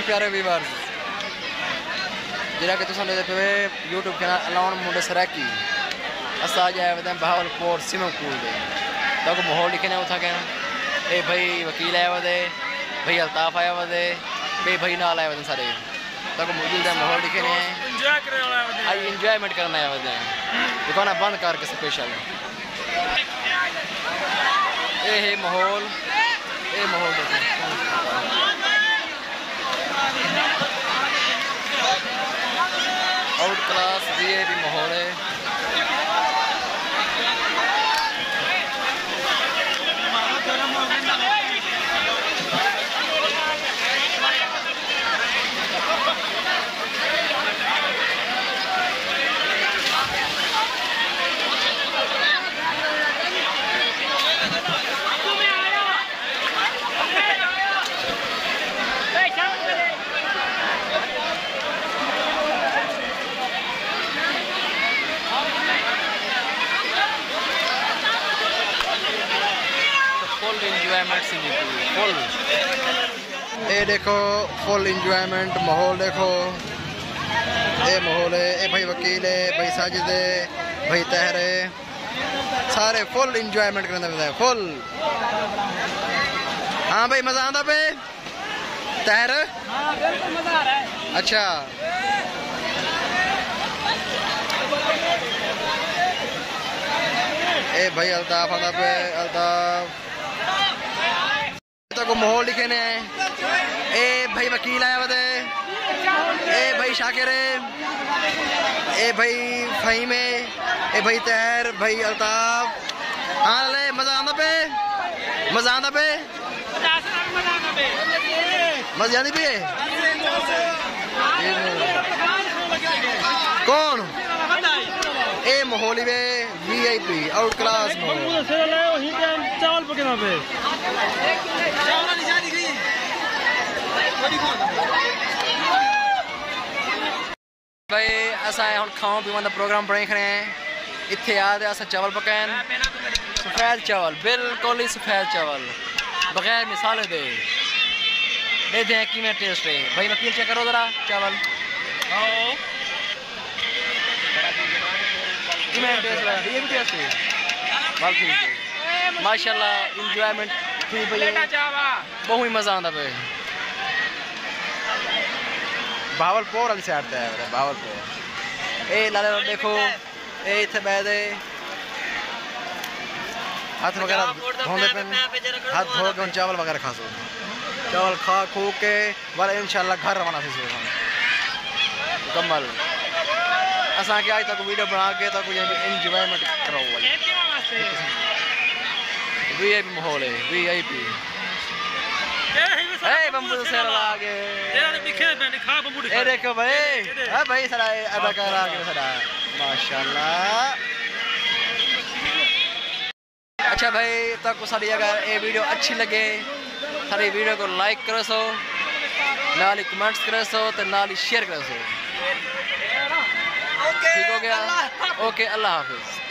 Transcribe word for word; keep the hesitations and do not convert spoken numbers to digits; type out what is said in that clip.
پیارے ویورز، جیڑھا کہ تساں ݙیہدے پئے یوٹیوب چینل الاؤن منڈے سرائیکی، اساں اڄ آئے ودے ہیں بہاول پور سوئمنگ پول دے۔ تہاکوں ماحول ݙکھیندے ہیں اتھاں کن۔ اے بھائی وکیل آئے ودے، بھائی الطاف آئے ودے، ٻئے بھائی نال آئے ودے سارے۔ تہاکوں موجود ہے ماحول ݙکھیندے ہیں۔ انجوائے کرݨ آئے ودے۔ اڄ انجوائمنٹ کرݨ آئے ودے ہیں۔ دکاناں بند کر کے سپیشل۔ اے ہے ماحول، اے ماحول ݙیکھو۔ آؤٹ کلاس وی آئی پی ماحول ہے۔ فل انجوائمنٹ تھیندی پئی ہے، فل۔ اے ݙیکھو، فل انجوائمنٹ ماحول ݙیکھو۔ اے ماحول ہے، اے بھائی وکیل ہے، بھائی ساجد ہے، بھائی طاہر ہے۔ سارے فل انجوائمنٹ کریندے پئے ہیں، فل۔ ہاں بھائی، مزہ آندا پئے؟ طاہر؟ ہاں، بالکل مزہ آ رہا ہے۔ اچھا۔ اے بھائی الطاف آندا پئے، الطاف۔ تہاکوں ماحول ݙکھیندے ہیں۔ اے بھائی وکیل آئے ودے۔ اے بھائی شاکر ہے۔ اے بھائی فہیم ہے۔ اے بھائی طاہر، بھائی الطاف۔ ہاں لے، مزہ آندا پئے؟ مزہ آندا پئے؟ مزہ آندی پئی ہے؟ کون؟ اے ماحول ہی وے۔ وی آئی پی، آؤٹ کلاس ماحول۔ بمبو دا سیرا لائے ہو، ہی ٹائم چاول پکینا پئے۔ بھائی، اساں ہݨ کھاوݨ پیوݨ دا پروگرام بݨائی کھڑے ہیں۔ اتھے آ تے اساں چاول پکائن۔ سفید چاول، بالکل ہی سفید چاول۔ بغیر مصالحے دے۔ ݙیکھدے ہیں کیویں ٹیسٹ ہے۔ بھائی وکیل چیک کرو ذرا چاول۔ کیویں ٹیسٹ لڳا؟ یہ بھی ٹیسٹ ہے؟ بس ٹھیک ہے۔ ماشاءاللہ انجوائمنٹ تھی پئی ہے۔ ٻہوں ہی مزہ آندا پئے۔ بہاول پور والی سائیڈ تے ہے، بہاول پور۔ اے لالے ݙیکھو، اے اتھے ٻہہ تے ہتھ وغیرہ دھوندے پئن۔ ہتھ دھو کے ہݨ چاول وغیرہ کھاسوں۔ چاول کھا کھو کے ول انشاءاللہ گھر روانہ تھیسوں۔ مکمل۔ اساں کہ اڄ تہاکوں ویڈیو بݨا کے تہاکوں انجوائمنٹ کراؤ۔ وی آئی پی ماحول ہے، وی آئی پی۔ اے بمبو دا سیرا لا ڳئے۔ اے ݙیکھو بھائی، ہاں بھائی، سارا اداکار آ ڳئے سارا۔ ماشاءاللہ۔ اچھا بھائی، تہاکوں ساݙی اگر اے ویڈیو اچھی لڳے، ساݙی ویڈیو کوں لائک کریسو، نال ہی کمنٹس کریسو تے نال ہی شیئر کریسو۔ ٹھیک ہو گیا؟ اوکے، اللہ حافظ۔